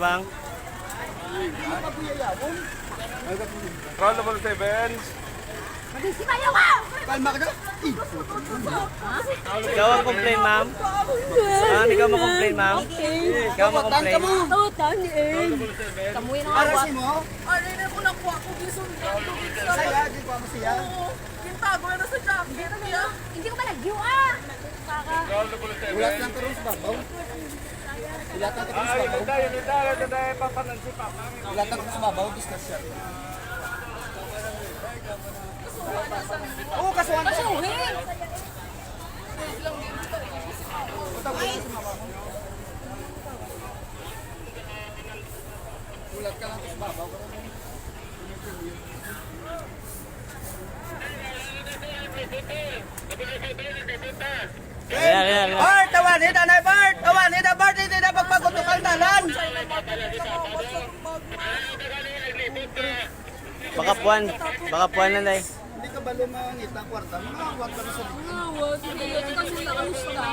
tabang. Roll level 7. Magsimayo ka! Kalma ka dyan. Ikaw ang complain, ma'am. Ma'am, ikaw mo-complain, ma'am. Ikaw mo-complain. Oo, tani eh. Kamuin ang Para awa. si mo? Aray na ko nakuha ko gisundan tubig sa Saya, di ko ako siya. Oo, kintago na sa jacket niya. Hindi ko malagyo ah. Roll level 7. Ulat lang karon sa babaw. Ulat lang karon sa Ay, babaw. yun na, yun na, papanansi pa. Ulat lang karon sa babaw, discuss siya. Oo, kasuhan ko. Pasuhin! Ulat ka lang sa babaw. Ayan, ayan, ayan. Bart, awan hita na Bart! Awan hita Bart, hindi na pagpagutukan talan! Baka puwan. Baka puwan na, day. Hindi ka ba lumangit ang kwarta? Mga kwarta na sa Awa, sige, kasi sa kamusta.